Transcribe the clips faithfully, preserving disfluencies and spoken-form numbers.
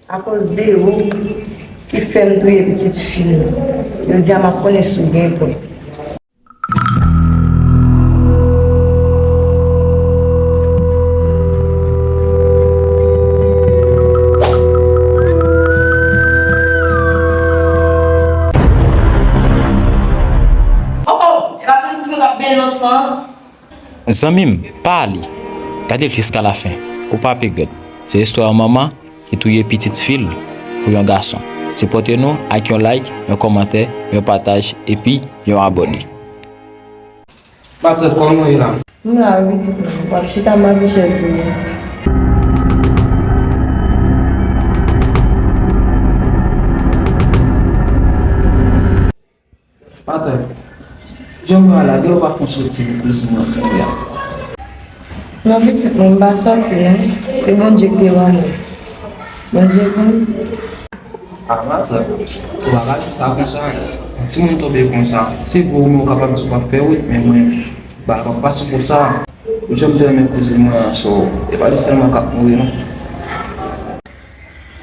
Akoz de ou ki fè m touye pitit fi m nan. Jodi a m ap konnen si w gen pwen. Oh, oh, e pa santi nou k ap benyen nan san? Zanmi m, pa ale. Gade l jiska lafen. Ou pa pe regrèt. Se istwa yon manman ki touye pitit fi l pou yon gason. Sipòte nou ak yon like, yon kòmantè, yon pataj, epi yon abòne. Matant, kòman w ye la? M la wi, pitit mwen. W ap chita m ap chèz pou mwen. Matant, jan m wè a la, gen lè w pa fè yon soti pou plis moun kounye a. Non, pitit mwen, m pa soti non. Se Bondye ki te ban mwen. Bondye konn. A, matant, ou pa ka di sa konsa. Yon timoun tonbe konsa. Se vre, ou menm ou kapab di w p ap fè wout, men mwen, m pa, m pa sou pou sa. Ou janm te renmen kouzin mwen an, so, e pa li sèlman k ap mouri non.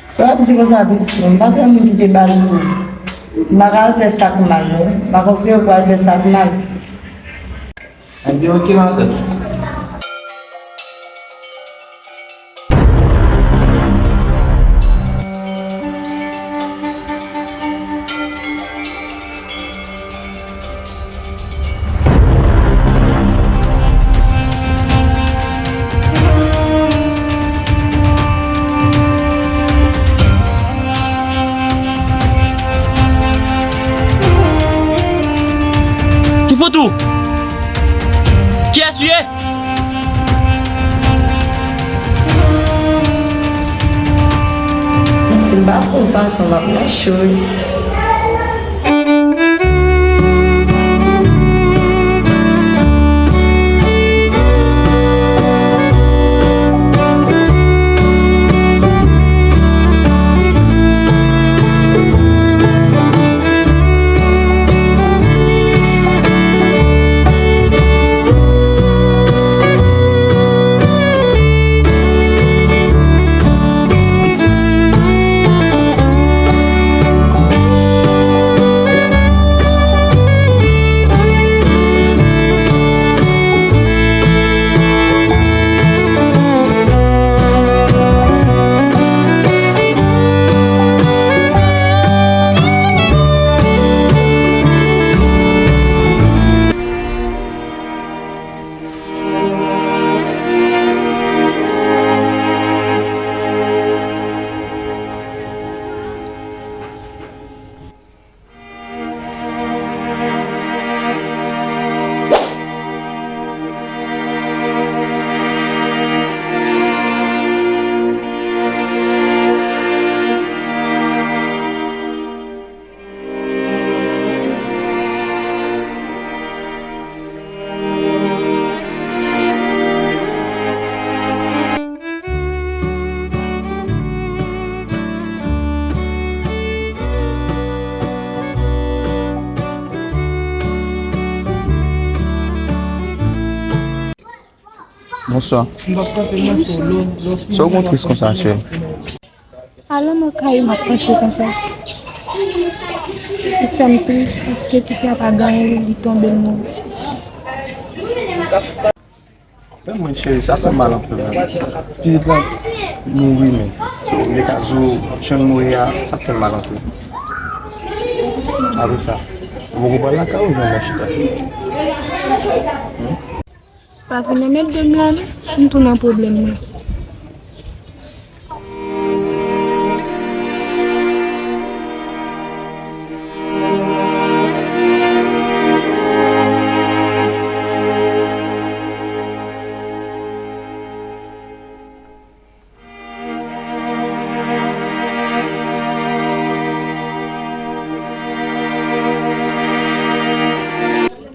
Sa w ap di konsa, pitit mwen? M pa t wè moun ki te ba l kou. M pa ka al fè sa k mal non. M pa konseye w pou al fè sa k mal. Ebyen, oke, matant. Ki fout ou? Kiyès ou ye? Si m pa fè yon fason, m ap mache wi. Bonswa. Sa w gen w tris konsa, cheri? Alò, mwen kay m ap panche konsa. Li fè m tris paske tifi a pa gen anyen, li tonbe, l mouri. Men mwen, cheri, sa fè m mal anpil, men. Pitit la mouri, men. So, m te ka di w, jan l mouri a, sa fè m mal anpil. Apre sa, ou poko pral lakay ou, jan mwen chita. Pa vin anmède m la non, m tou nan pwoblèm mwen.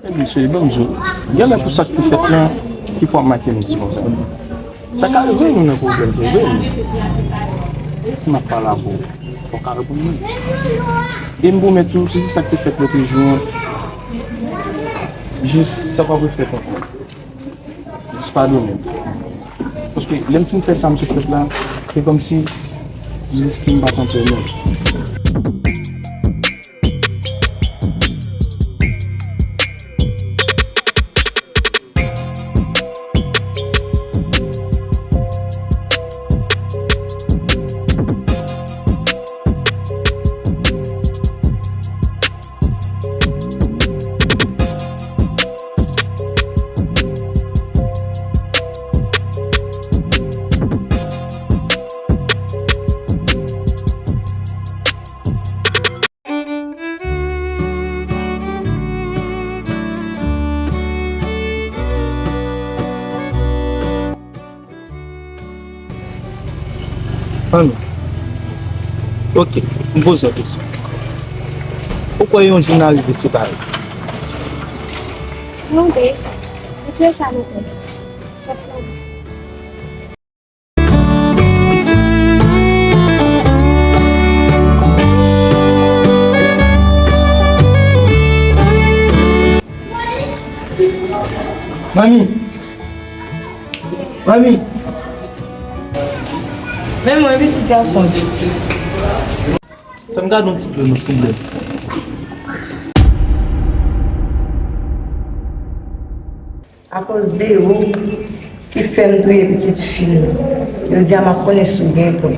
Ebyen, cheri, ban m di w, genlè pou sa k te fèt lan, ki fè w ap make m di konsa. Sa ka rive nou nan pwoblèm, se vre, wi. Si m ap pale avè w, fò w ka reponn mwen. E m pwomèt ou, si se sa k te fèt lòt jou an, jis sa p ap refèt ankò. Jis padone m. Paske lè m fin fè sa m sot fèt la, se kòmsi Jis pou m pa kanpe non. Ann. Ok, m poze w kesyon. Ou kwè yon jou n a rive separe? Tande, se trè sa nou konnen. Sòf lanmou. Manmi! Manmi! Men mwen, pitit gason. Fè m gade yon ti dlo non, silvouplè. Akoz de ou ki fè m touye pitit fi m. Yo di a m ap konnen si w gen pou m.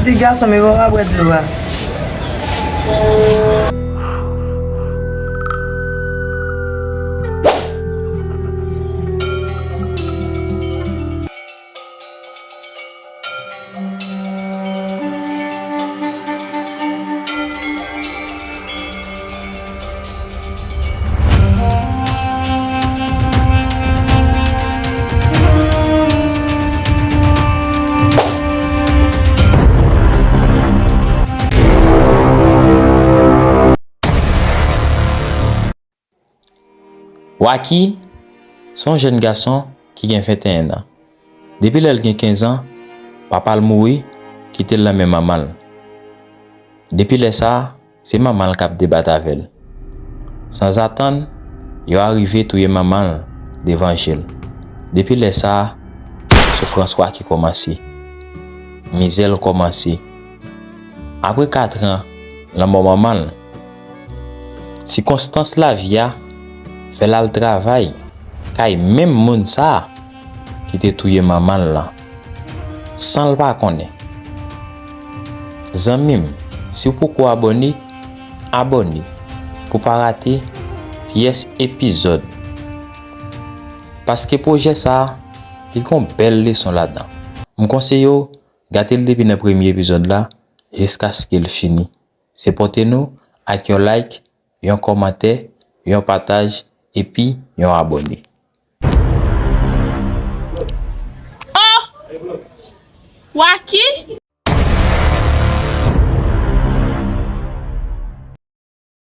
Ti gason, men papa bwè dlo a. Waky se yon jèn gason ki gen venteyen an. Depi lè l gen kenz an, papa l mouri, kite l nan men manman l. Depi lè sa a, se manman l k ap debat avè l. Sanzatann, yo arive touye manman l devan je l. Depi lè sa a, soufrans Waky kòmanse. Mizè l kòmanse. Apre kat an lanmò manman l, sikonstans lavi a fè l al travay kay menm moun sa a ki te touye manman l lan, san l pa konnen. Zanmi m, si w poko abòne, abòne pou w pa rate pyès epizòd. Paske pwojè sa a, li gon bèl leson ladan. M konseye w gade l depi nan premye epizòd la jiskaske l fini. Sipòte nou ak yon like, yon kòmantè, yon pataj, epi yon abòne. Oh! Waky?